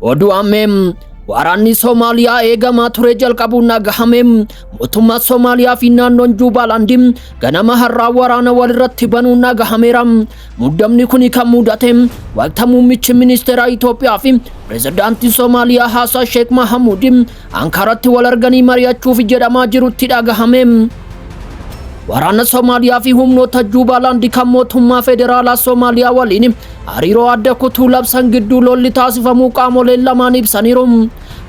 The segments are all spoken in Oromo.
Oduu ammee waraanni Somaaliyaa eegamaa ture jalqabuun dhagahame. Mootummaa Somaaliyaa fi naannoon Juubaaland ganama har'aa waraana walirratti banuun dhagahameera. Muddamni kun kan mudate waqta muummichi ministeera Itoophiyaa fi pirezidaantiin Somaaliyaa Haasan Sheek Mahamuud Ankaratti wal arganii mari'achuuf jedhamaa jirutti dhagahame. Waraana Somaaliyaa fi humnoota Juubaaland kan mootummaa federaalaa Somaaliyaa waliin hariiroo adda kutuu labsan gidduu lolli taasifamuu qaamoleen lamaan ibsaniiru.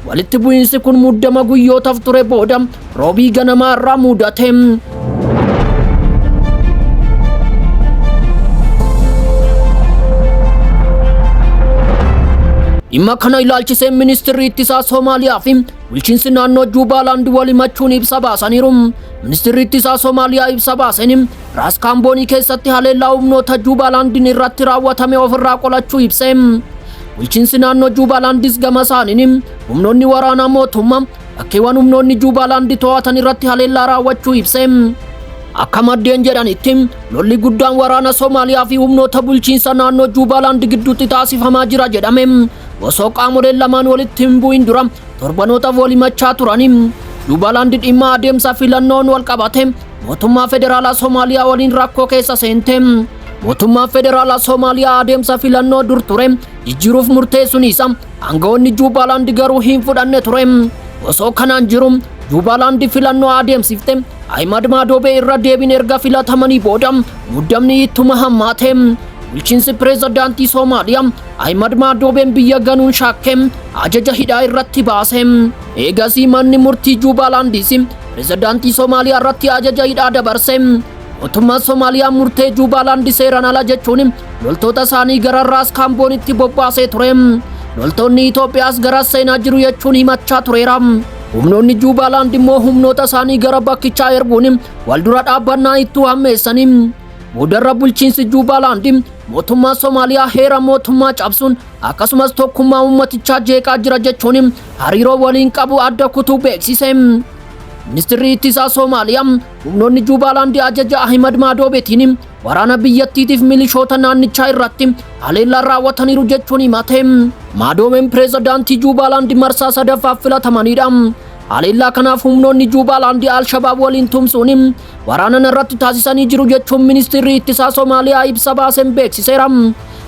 Walitti bu'iinsi kun muddama guyyootaaf ture booda roobii ganamaa irraa mudate. Dhimma kana ilaalchisee ministirri ittisaa Somaaliyaa fi bulchiinsi naannoo Juubaaland wal himachuun ibsa baasaniiru. Ministirri ittisaa Somaaliyaa ibsa baaseen Raas Kaamboonii keessatti haleellaa humnoota Juubaalandiin irratti raawwatame ofirraa qolachuu ibse. Bulchiinsi naannoo Juubaalandis gama isaaniin humnoonni waraanaa mootummaa bakkeewwan humnoonni Juubaalandi to'atan irratti haleellaa raawwachuu ibse. Akka maddeen jedhanitti lolli guddaan waraana Somaaliyaa fi humnoota bulchiinsa naannoo Juubaaland gidduutti taasifamaa jira jedhame. Osoo qaamoleen lamaan walitti hin bu'in dura torbanootaaf wal himachaa turani. Juubaaland dhimma adeemsa filannoon wal qabate mootummaa federaalaa Somaaliyaa waliin rakkoo keessa seente. Mootummaan federaalaa Somaaliyaa adeemsa filannoo dur ture jijjiiruuf murteessuun isaa aangawoonni Juubaaland garuu hin fudhanne ture. Osoo kanaan jiru Juubaaland filannoo adeemsifte Ahimad Madoobee irra deebiin erga filatamanii booda muddamni ittuma hammaate. Bulchiinsi pireezidaantii Somaaliyaa Ahimad Madoobeen biyya ganuun shakke ajaja hidhaa irratti baase. Eegasii manni murtii Juubaalandis pireezidaantii Somaaliyaa irratti ajaja hidhaa dabarse. Mootummaan Somaaliyaa murtee Juubaaland seeraan ala jechuun loltoota isaanii gara Raas Kaamboonitti bobbaasee ture. Loltoonni Itoophiyaas gara seenaa jiru jechuun himachaa tureera. Humnoonni Juubaaland immoo humnoota isaanii gara bakkichaa erguun wal dura dhaabbannaa ittuu hammeessanii. Boodarra bulchiinsi Juubaaland mootummaa Somaaliyaa heera mootummaa cabsuun akkasumas tokkummaa uummatichaa jeeqaa jira jechuun hariiroo waliin qabu adda kutuu beeksise. Ministirri ittisaa Somaaliyaa humnoonni Juubaaland ajaja Ahimad Maadoobeetiin waraana biyyattiitiif milishoota naannichaa irratti haleellaa raawwataniiru jechuun himate. Maadoobeen pireezidaantii Juubaaland marsaa sadaffaaf filatamanidha. Haleellaa kanaaf humnoonni Juubaaland Alshabaab waliin tumsuun waraana irratti taasisanii jiru jechuun ministirri ittisaa Somaaliyaa ibsa baaseen beeksiseera.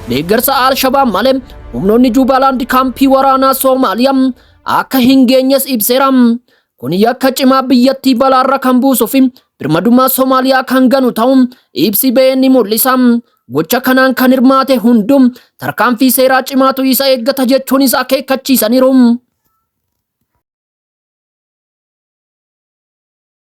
Deeggarsa Alshabaab malee humnoonni Juubaaland kaampii waraanaa Somaaliyaa akka hin geenyes ibseera. Kun yakka cimaa biyyattii balaarra kan buusuu fi birmadummaa Somaaliyaa kan ganu ta'uun ibsi ba'ee ni mul'isa. Gocha kanaan kan hirmaate hunduu tarkaanfii seeraa cimaatu isa eeggata jechuunis akeekkachiisaniiru.